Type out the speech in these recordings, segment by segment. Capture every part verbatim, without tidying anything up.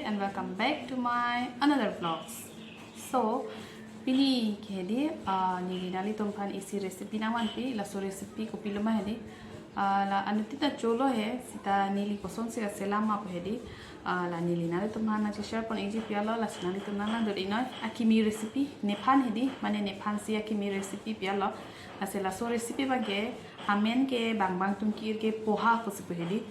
And welcome back to my another vlogs. So, pini ke hedi, uh, neli nanglitum aphan isi recipe nangvanpi, laso recipe kopilo ma hedi. Uh, la anuttin ta cholo he, seta neli kosonsi kaselam ma pu hedi. Uh, la neli nanglitum aphan nangcheshare pon-ikji pu-an lo, lasi nanglitum nang nangdur-iknoi. Akimi recipe, nephan hedi, mane nephan si akimi recipe pu-an lo. Lasi laso recipe abangke, amen ke bang bang atum ke-ir ke poha pusi pu hedi.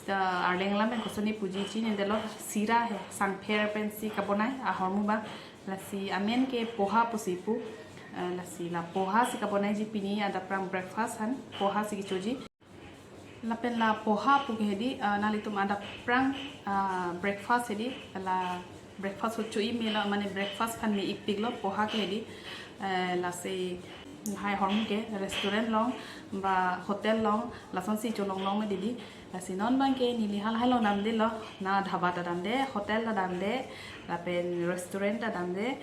Seta Arleng alam pen kosonsi puji chinine detlo, sira he, sangpher pensi kabonai ahormu abang. Lasi amen ke poha pusi pu. Eh, lasi la poha si kabonaiji pini adap aphrang breakfast aphan, poha si kechoji. Lapen la poha pu ke hedi, eh, nanglitum adap aphrang, eh, breakfast hedi, la breakfast ho cho-i melo, mane breakfast aphan me-ikpiklo poha ke hedi. Eh, lasi lahai ahormu ke restaurant along ba hotel along lasonsi cholong long ma hedi. Lasi non abangke neli halahai along damdelo, na dhaba ta damde, hotel ta damde, lapen restaurant ta damde.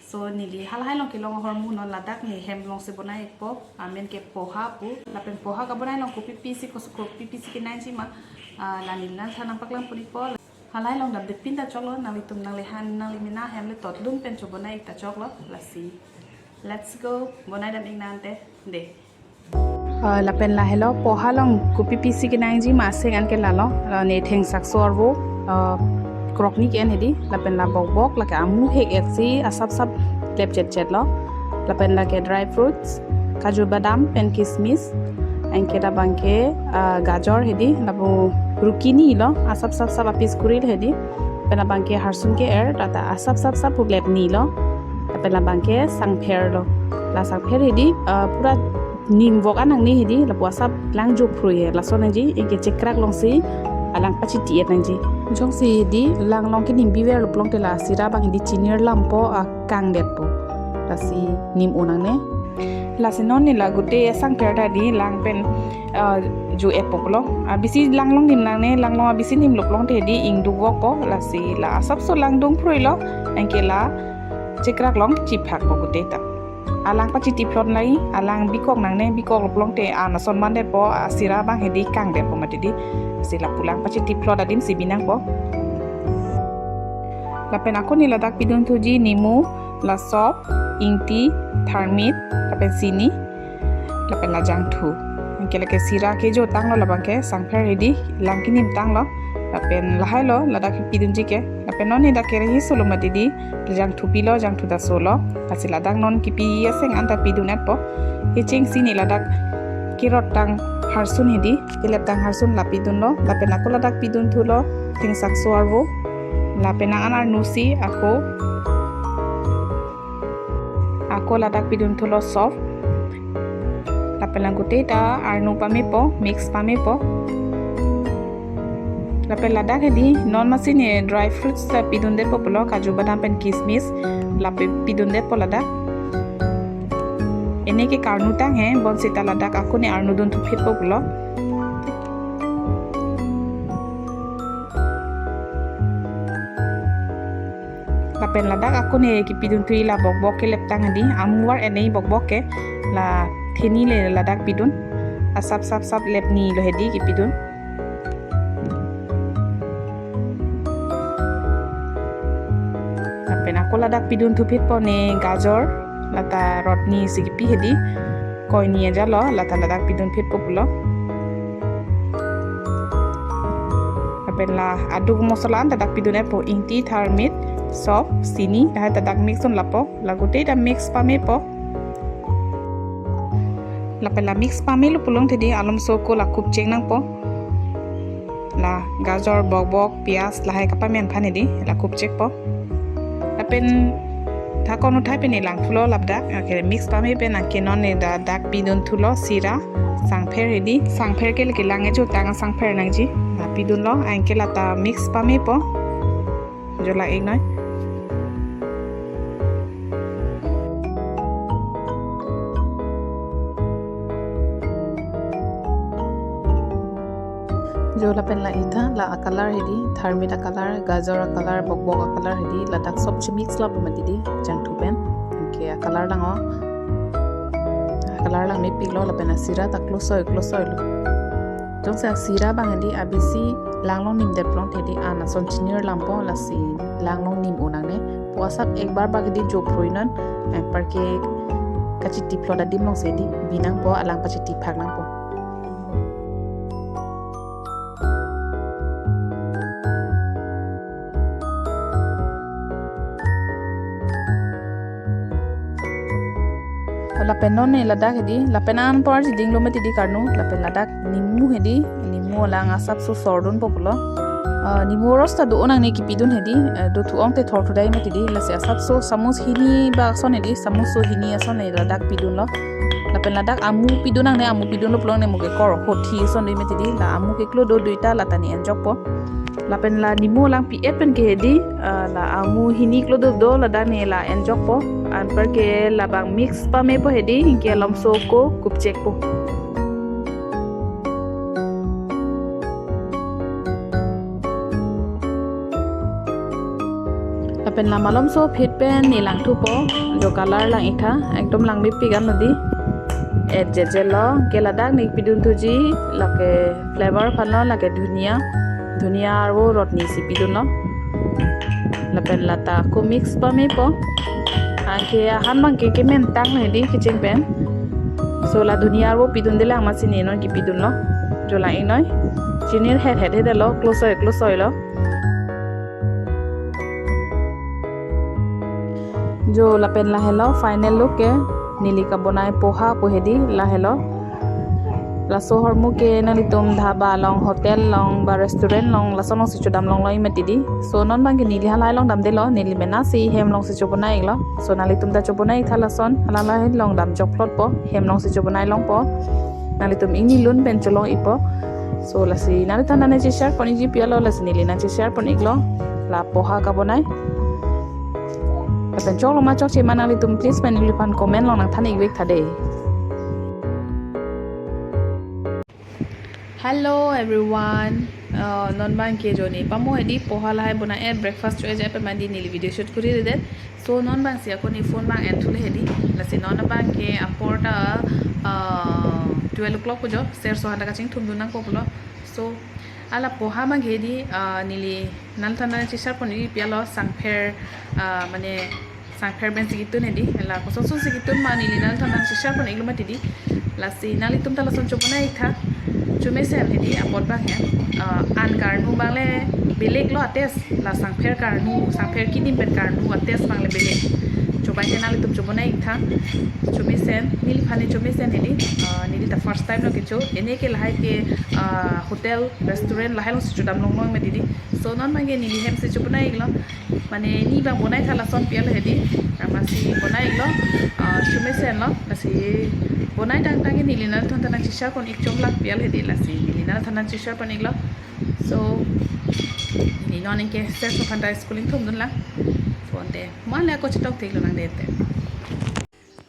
So neli halahai along kelong ahormu non ladak ne hem alongsi bonai-ikpo, amen ke poha pu. Lapen poha kabonai along kopi pisi kos-, kopi pisi kenangji ma, ah, la neli nangthan nangpaklang pon-ikpo. Halahai along damde pin ta choklo, nanglitum nanglihan nanglimena hem le totlum pen chobonai-ik ta choklo, lasi. Let's go, bonai dam-ik nangte, de. Uh, lapen lahelo, poha along kopi pisi kenangji ma aseng an ke lalo, uh, ne thengsakso arvo, uh, krokni ke-en hedi, lapen la bokbok, lake amu hek-et si asap sap lep chetchetlo, lapen lake dry fruits, kaju badam pen kismis, anke labangke, uh, gajor hedi, lapu rukini lo, asap sap sap a-piece kuri hedi, lapen labangke harsun ke-er, tata asap sap sap pu lep ni lo, lapen labangke sangpher lo, la sangpher hedi, uh, pura nimvok an nangne hedi, lapu asap lang jophrui he, laso nangji, anke chekrak alongsi alang pachiti-et nangji. Jongsi hedi, lang along ke nim biverlo pulote la sira abang hedi chinir lampo, ah, kangdetpo. Lasi nim-o nangne. Lasi non ne la gute sangpher ta hedi, lang pen, ah, jo-etpo pulo. Ah, bisi lang along nim nangne, lang along, ah, bisi nimlo pulote hedi, ingdukvokpo, lasi la asapso lang dungphruilo, anke la chekrak along chiphakpo gute ta. Alang pachiti phlot nai, alang bikok nangne, bikoklo pulote an ason mandetpo, asira abang hedi kangdetpo mati hedi. Si lapu lang pachiti phlot adim si bi nangpo. Lapen ako ne ladak pidunthuji nimu, la sop, ingti, tharmit, lapen sini, lapen la jangthu. Anke lake sira kejotanglo labangke, sangpher hedi, lang kenimtanglo. Lapen lahailo, ladak pidunji ke. Lapen non ne dak kerehi solo mati hedi, jangthu pilo, jangthu ta solo. Lasi ladak non kipi aseng an ta pidun-etpo. Kechengsi ne ladak kerottang harsun hedi, keleptang harsun la pidunlo. Lapen ako ladak pidunthulo, thengsakso arvo. Lapen nang an arnu si ako, ako ladak pidunthulo sop. Lapen la gute ta arnu pamepo, mix pamepo. Lapen ladak hedi non masi ne dry fruits ta pidundetpo pulo, kaju badam pen kismis, lapen pidundetpo ladak. Ene ke karnutang he, bonsita ladak ako ne arnu dunthuphitpo pulo. Lapen ladak ako ne kipidunthu-i la bokbok keleptang hedi, amu var-et nei bokbok ke, la theni le ladak pidun, asap sap sap lep nilo hedi kipidun. Lapen ako ladak pidunthuphitpo ne gajor, lata rotni si kipi hedi, koini ajalo, lata ladak pidunphitpo pulo. Lapen la aduk mosola an ladak pidun-etpo, ingti, tharmit, sop, sini, lahai ladak mix dunlapo, la gute ta mix pamepo. Lapen la mix pamelo pulote hedi alomso ako la kupchek nangpo. La gajor, bokbok, pias, lahai kapame aphan hedi la kupchekpo. Lapen thakon uthai pen ne langthulo ladak, anke mix pame pen anke non ne ladak pidunthulo sira, sangpher hedi, sangpher ke lake lang ejotang sangpher nangji, la pidunlo, anke lata mix pamepo. Jo lang-iknoi. Jo lapen la-ik tha, la a-color hedi, tharmit a-color, gajor a-color, bokbok a-color hedi, ladak sop chemix lapo mati hedi, jangthu pen. Anke a-color lang-o. A-color langmepiklo, lapen asira ta klosoi, klosoilo. Jongsi angsira abang hedi abisi langlong nim det plong hedi an ason chinir lampo, lasi langlong nim unang ne. Po asap ekbar bak hedi jo phrui non, eh, anparke kachiti plot adim alongsi hedi binangpo, alang pachiti phak nangpo. Lapen non ne ladak hedi, lapen anpar chidinglo mati di karnu, lapen ladak nimu hedi, nimu alang asapso sordunpo pulo. Ah, nimu ros ta do-o nangne kipidun hedi, eh, do thu-ong te thor thudai mati di, lasi asapso samus hini bak ason hedi, samus so hini ason ne ladak pidunlo. Lapen ladak amu pidun nangne, amu pidunlo pulo ne mo ke kor hothi ason dei mati di, la amu keklo do duita la ta ne enjokpo. Lapen la nimu alang pi-et pen ke hedi, ah, la amu hini klo do do ladak ne la enjokpo. Anparke labang mix pamepo hedi, anke alomso ko kupchekpo. Lapen la malomso phit pen ne langthupo, jo color lang-ik tha, ekdom langmepik an nodi. Et je je lo, ke ladak ne pidun thuji, lake flavor aphanlo, lake dhania, dhania arvo rotni si pidunlo. Lapen la ta ko mix pamepo. Anke ahan abang ke kemen tanglo hedi kitchen pen. So la dhania arvo pidunde lang amatsi ne non kipidunlo. Jo lang-ik noi. Chinir het het hedi lo, klosoi klosoi lo. Jo lapen lahelo final look ke neli kabonai poha pu hedi lahelo. Laso ahormu ke nanglitum dhaba along, hotel along, ba restaurant along, laso alongsi chodam longloi mati di. So non abang ke neli halahai along damdelo, neli mena si hem alongsi chobonai-iklo. So nanglitum ta chobonai-ik tha lason, hala lahai along dam jokplotpo, hem alongsi chobonai longpo. Nanglitum ingni lun pen cholong-ikpo. So lasi nanglitum nane che-share pon-ikji pu-an lo, lasi neli nang che-share pon-iklo. La poha kabonai. Lapen choklo ma chokche ma nanglitum please pen neliphan comment along nangthan-ik vek tha dei. Hello everyone. Uh, non abang ke jo ne pamo hedi poha lahai bonai-et breakfast cho-e je pen mati neli video shoot kuri redet. So non abang si ako ne phone abang enthu le hedi. Lasi non abang ke apor ta, uh, twelve o'clock pu jo, serso aphanta kachingthumdun nangpo pulo. So hala poha abang ke hedi, uh, neli nanglitum nane che-share pon-ikji pu-an lo sangpher, uh, mane sangpher pensi kitun hedi, la kosonsi kitun ma neli nanglitum nang che-share pon-iklo mati di. Lasi nanglitum ta lason chobonai-ik tha. Chomesen hedi apot abang he. Ah, an karnu abang le belek lo a-taste, la sangpher karnu, sangpher kidim pen karnu a-taste abang le belek. Chobai ke nanglitum chobonai-ik tha. Chomesen, neliphan ne chomesen hedi. Ah, neli ta first time lo kecho. Ene ke lahai ke, ah, hotel, restaurant lahai alongsi chodam longloi mati di. So non abang ke neli hem si chobonai-iklo. Mane ne abang bonai tha lason pu-an lo hedi. Amatsi bonai-iklo, ah, chomesen lo. Lasi bonai tangtang ke neli nanglitum aphan ta nang che-share pon-ik chomlang pu-an lo hedi, lasi neli nanglitum aphan nang che-share pon-iklo. So neli non anke serso aphanta school ingthumdun lang. So ante mane ako chetong theklo nang dente.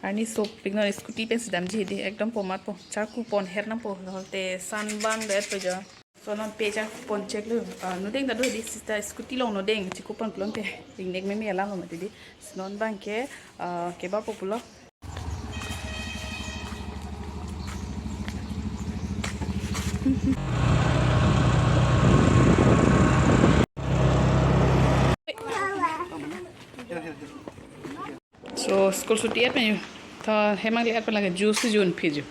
Arni sopik non scooty pensi damji hedi, ekdom pomat po. Charku pon her nangpo, te sunburn det po jo. So non pe charku pon cheklo. Ah, nodeng ta do hedi, sita scooty along nodeng chikupon pulote ingnek meme alam lo mati di. So non abang ke, ah, kebap po pulo. So school chuti-et pen tha hem nangle-et pen lake juice jun phiju.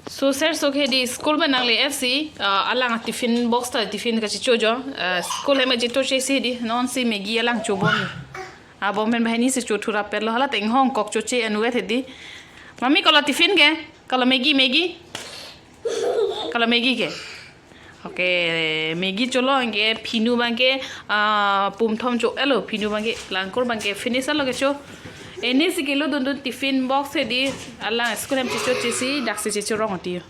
So serso ke hedi school pen nangle-et si, ah, alang tiffin box ta tiffin kachicho jo, ah, school hem aji to chesi hedi, non si Maggi alang chobon. Abom pen banghini si cho thurap-etlo, hala ta inghong kok choche anvet hedi. Mami, kola tiffin ke? Kola Maggi, Maggi? Kola Maggi ke? Okay, Maggi cholo anke phinu abang ke, ah, pumthom cho-etlo, phinu abang ke, langkur abang ke finish lo kecho. Ene si kelo dundun tiffin box hedi, alang school hem chicho chesi, daksi chicho rong ati.